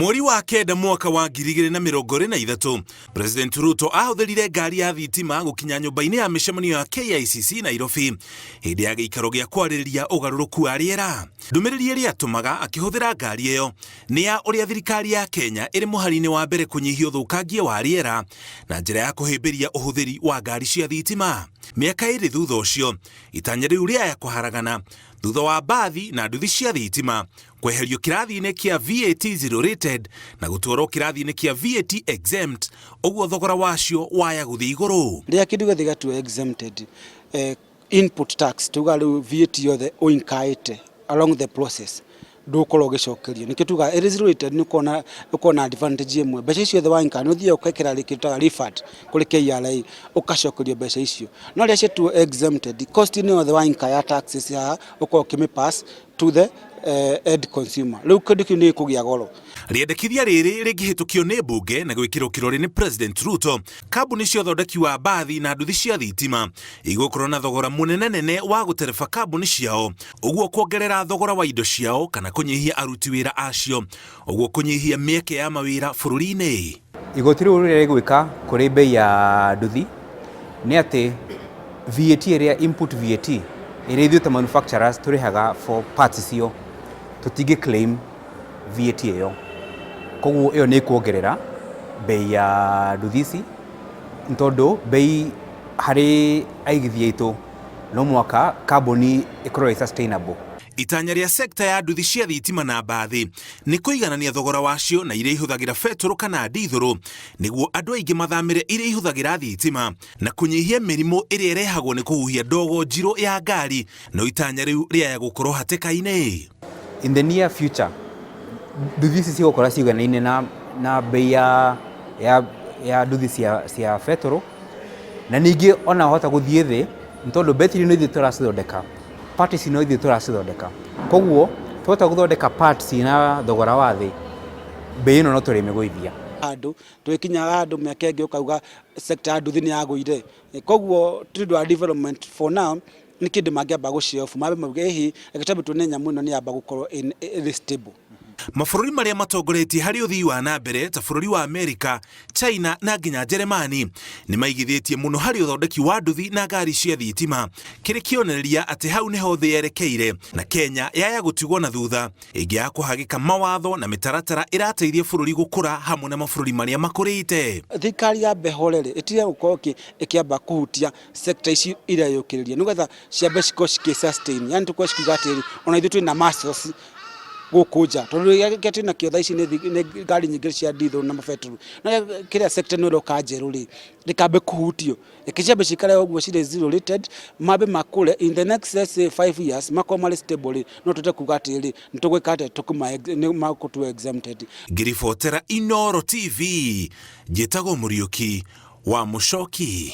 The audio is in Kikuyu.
Mweri wa kenda mwaka wa 2023, President Ruto ahũthĩrire ngari ya thitima gũkinya nyũmba-inĩ ya mĩcemanio ya KICC Nairobi hĩndĩ ya gĩikaro gĩa kwarĩrĩria ũgarũrũku wa rĩera. Ndũmĩrĩri ĩrĩa atũmaga akĩhũthĩra ngari ĩyo nĩ ya ũrĩa thirikari ya Kenya ĩrĩ mũhari-inĩ wa mbere kũnyihia ũthũkangia wa rĩera na njĩra ya kũhĩmbĩria ũhũthĩri wa ngari cia thitima. Mĩaka ĩrĩ thutha ũcio, itanya rĩu rĩaya kũharagana thutha wa mbathi na nduthi cia thitima kweherio kĩrathi-inĩ kĩa VAT zero rated na gũtwarwo kĩrathi-inĩ kĩa VAT exempt, ũguo thogora wacio waya gũthiĩ igũrũ. Rĩrĩa kĩndũ gĩothe gĩatua exempted, input tax, tuga rĩu VAT yothe ũinkaĩte along the process ndũgũkorwo ũgĩcokerio. Nĩkĩo tugaga ĩrĩ zero rated, nĩ ũkoragwo na advantage ĩmwe. Mbeca icio ciothe wa incur, nĩ ũthiaga ũgekĩra kĩndũ twĩtaga refund kũrĩ KRA, ũgacokerio mbeca icio. No rĩrĩa ciatuo exempted, cost ĩno yothe wa incur ya taxes haha ũkoragwo ũkĩmĩ pass to the end consumer. Rĩu kĩndũ kĩu nĩ gĩkũgĩa goro. Rĩendekithia rĩrĩ rĩngĩhĩtũkio nĩ mbunge na gwĩkĩrwo kĩrore nĩ President Ruto, kambuni cia ũthondeki wa mbathi na nduthi cia thitima igũkorwo na thogora mũnenanene wa gũtereba kambuni ciao, ũguo kuongerera thogora wa indo ciao kana kũnyihia aruti wĩra acio, ũguo kũnyihia mĩeke ya mawĩra bũrũri-inĩ. Igoti rĩu rĩrĩa rĩgwĩka kũrĩ bei ya nduthi nĩ atĩ VAT ĩrĩa, input VAT ĩrĩa ithuĩ ta manufacturers tũrĩhaga for parts icio, tũtingĩ claim VAT ĩyo. Koguo ĩyo nĩ ĩkuongerera bei ya nduthi ici, nĩ tondũ bei harĩ aigithia aitũ no mũhaka kambuni ĩkorwo ĩ sustainable. Itanya rĩa sekta ya nduthi cia thitima na mbathi nĩ kũiganania thogora wacio na iria ihũthagĩra betũrũ kana ndithũrũ, nĩguo andũ aingĩ mathamĩre iria ihũthagĩra thitima na kũnyihia mĩrimũ ĩrĩa ĩrehagwo nĩ kũhuhia ndogo njirũ ya ngari. No itanya rĩu rĩaya gũkorwo hatĩka-inĩ. In the near future, nduthi ici cigũkorwo ciganaine na bei ya nduthi cia betũrũ, na ningĩ ona wahota gũthiĩ thĩ, nĩ tondũ betiri no ithuĩ tũracithondeka, parts no ithuĩ tũracithondeka. Koguo twahota gũthondeka parts na thogora wa thĩ, bei ĩno no tũrĩmĩgũithia. Handũ tũgĩkinyaga handũ mĩaka ĩngĩ ũkauga sector ya nduthi nĩ yagũire. Koguo tĩ ũndũ wa development for now, nĩ kĩndũ mangĩamba gũ mambe mauge ĩhĩ, reke twambe tuone nyamũ ĩno nĩ yamba gũkorwo ĩrĩ stable. Mabũrũri marĩa matongoretie harĩ ũthii wa na mbere ta bũrũri wa Amerika, China na nginya Njeremani nĩ maigithĩtie mũno harĩ ũthondeki wa nduthi na ngari cia thitima, kĩrĩ kĩonereria atĩ hau nĩho thĩ yerekeire na Kenya yaya gũtigwo na thutha ĩngĩaga kũhagĩka mawatho na mĩtaratara ĩrateithia bũrũri gũkũra hamwe na mabũrũri marĩa makũrĩte. Thirikari yambe horere, ĩtige gũkorwo ĩkĩamba kũhutia sector ici ireyũkĩrĩria, nĩgetha ciambe cikorwo cikĩ sustain, yani tũkorwo cikiuga atĩrĩrĩ, ona ithuĩ twĩna muscles gũkũ nja, tondũ kĩrĩa twĩna kĩo thaa ici nĩ ngari nyingĩ cia diesel na mabetũrũ. No kĩrĩa sector ĩno ĩroka njerũ rĩ, ndĩkambe kũhutio, reke ciambe cikare ũguo cirĩ zero rated, mambe makũre. In the next, let's say, 5 years, makorwo marĩ stable rĩ, no tũhote kuga atĩrĩrĩ, nĩ tũgwĩka atĩa, nĩ makũtua exempted. Ngĩribotera Inooro TV, njĩtagwo Mũriũki wa Mũcoki.